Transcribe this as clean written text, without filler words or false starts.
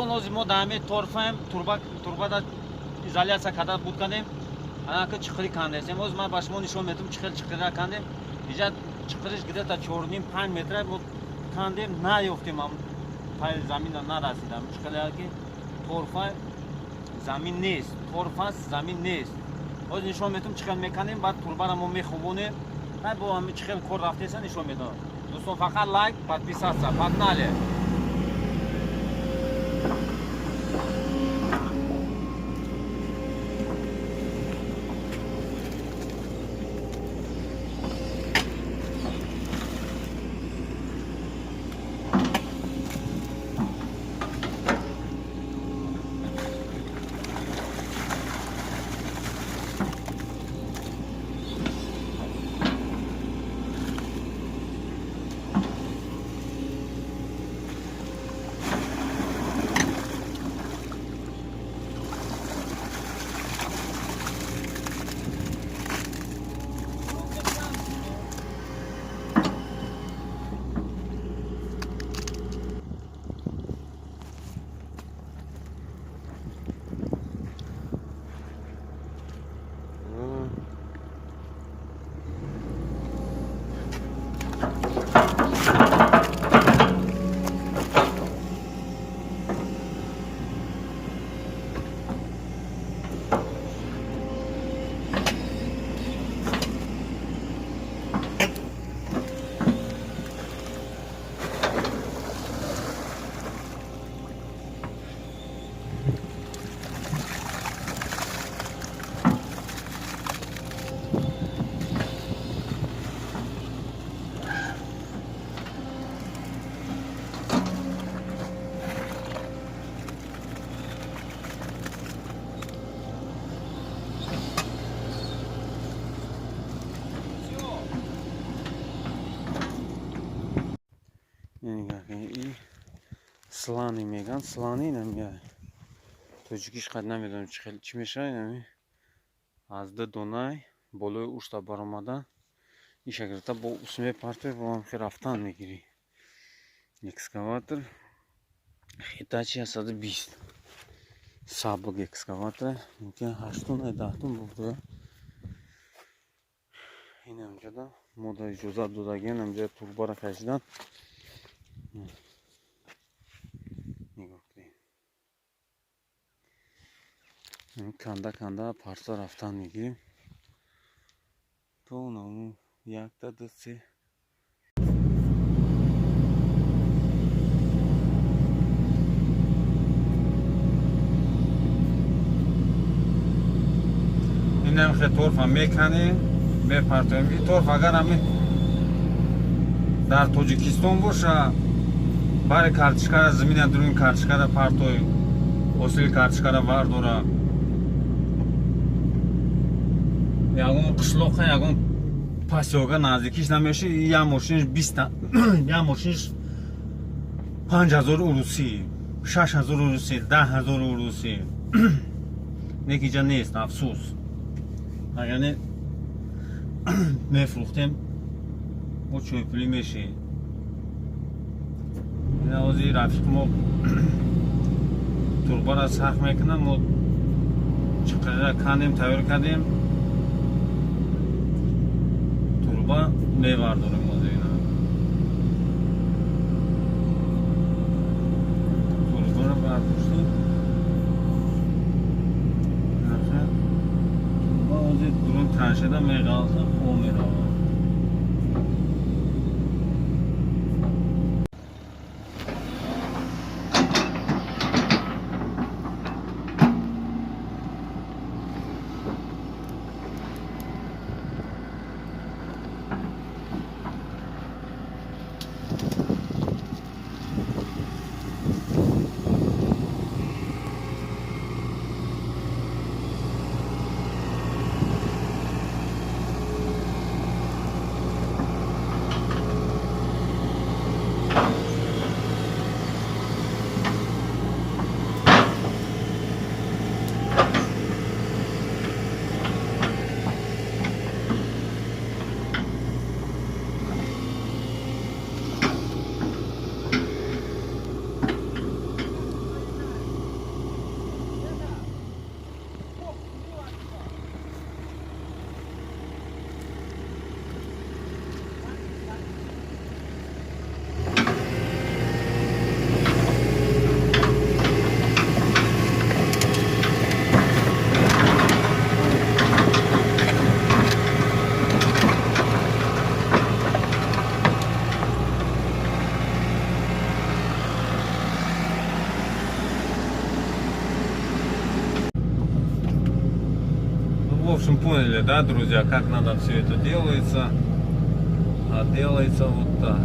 Дӯстон, ҳозир мо дар ҳамин торфаем, турбада изоляция карда буд кардем. Анака чиқирӣ кандесем. Ҳозир ман ба шумо нишон медиҳам, чӣ хел чиқирира кандем. Иҷа чиқириш где-то 4,5-5 метра мо кандем, наёфтем, ам тай замина нарасидам. Чӣ хеле ки торфа замин нест, торфа замин нест. Ҳозир нишон медиҳам, чӣ хел меканем, баъд турбара мо мехобонем. Баъд бо ҳамин чӣ хел кор рафтеса нишон медиҳам. Дӯстон, фақат лайк, подписаться. Погнали! Слани меган, слани намия. Тоҷикиш қад намедонам чӣ хел чӣ мешавад, инами аз ду донай болои ушта баромада иша гирифта бо ус мепартои, бо ҳам хел рафтан мегирӣ. Экскаватор Хитачи 120 сабук экскаватор, мумкин 8 тон, 10 тон буда. Ин ҳамҷода мо да иҷозат додагиан ҳамҷоя турбара кашидан. Нигоҳ кунед, канда канда парса рафтан мегирем то наму якта, ду, се. Инам хе торфа меканем, мепартоем. Ин торф агар ҳами дар Тоҷикистон боша, бари картишкара замина дуруни картишкара партой, ҳосили картишкара вардора, ягон қишлоқа, ягон пасёга наздикиш намеши. Як мошиниш биста, як мошиниш 5000 урусӣ, 6000 урусӣ, 10 000 урусӣ. Нек иҷа нест, афсӯс. Агар не, мефурӯхтем, мо чойпулӣ мешид. Ина ҳозир рафиқи мо турбара сахт мекунад. Мо чиқирира кандем, тайёр кардем, турба мевардорем. Ҳозир ина турбара бардоштем, турба ҳозир дурун траншеда меғалта, хо меравад. В общем, поняли, да, друзья, как надо все это делается. А делается вот так.